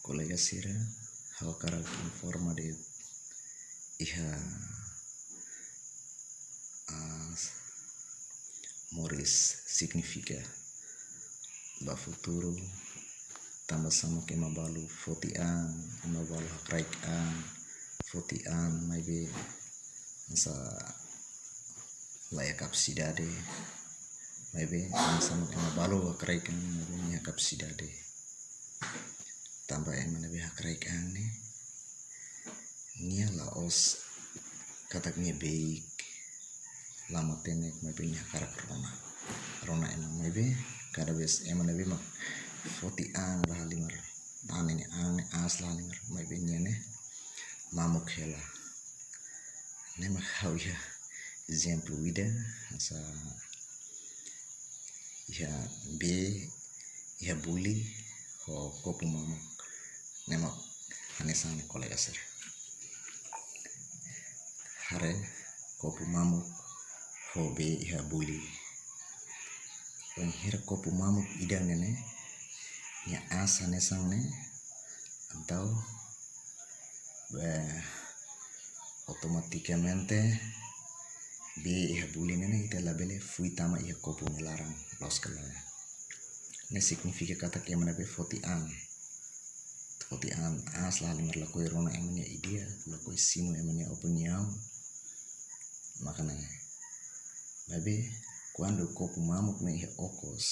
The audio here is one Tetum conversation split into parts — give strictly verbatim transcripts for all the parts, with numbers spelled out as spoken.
Kolega sira, ha'u hakarak informa de'it iha, ah, moris signifika ba futuru, tanba sá mak ema balu foti an, ema balu hakraik an, foti an maibé hanesan la iha kapasidade, maibé hanesan ema balu hakraik an maibé nia iha kapasidade. Tanba ema ne'ebé hakraik an ne'e, nia la'ós katak nia beik, la matenek, maibé nia hakarak rona. Rona ema, maibé kada vez ema ne'ebé mak foti an la halimar, an ne'e, an ne'e aas la halimar, maibé nia ne'e mamuk hela. Ne'e mak ha'u iha ezemplu ida, hanesan iha bee, iha buli, ho kopu mamuk. Ne'e mak hanesan ne'e, kolega sira. Haree kopu mamuk ho bee iha buli. Bainhira kopu mamuk ida ne'e ne'e, nia aas hanesan ne'e, entaun, eh, automatikamente bee iha buli ne'e ne'e ita labele fui tama iha kopu nia laran, la'ós ka lae. Ne'e signifika katak ema ne'ebé foti an, foti an aas la halimar, lakohi rona ema nia ideia, lakohi simu ema nia opiniaun, maka ne'e. Maibé kuandu kopu mamuk ne'e iha okos,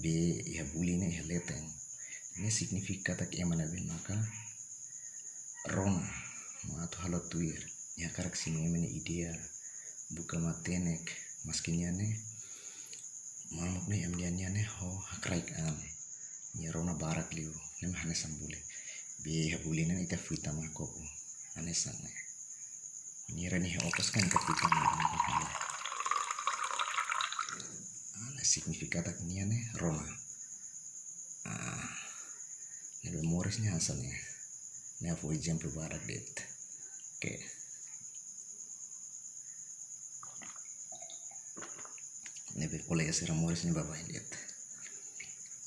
bee iha buli ne'e iha leten, ne'e signifika katak ema ne'ebé maka rona, no atu halo tuir, nia hakarak simu ema nia ideia, buka matenek, maski nia ne'e mamuk ne'e, ema nia, nia ne'e ho hakraik an, nia rona barak liu, ne'e mak hanesan buli. Bee iha buli ne'e ita fui tama kopu, hanesan ne'e. Bainhira nia iha okos kan ita fui tama. Ah, ne'e signifika katak nia ne'e rona. Ah, ne'ebé moris ne'e hanesan ne'e. Ne'e ha'u fó ezemplu badak de'it. Oke. Ne'ebé kolega sira, moris ne'e baibain de'it.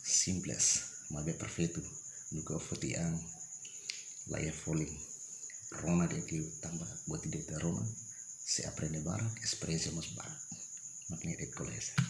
Simples, maibé perfeitu. Duké foti an, la iha folin. Rona de'it liu, tanba buat ida ita rona, sei aprende barak, esperiénsia mós barak. Mak ne'e de'it, kolega sira.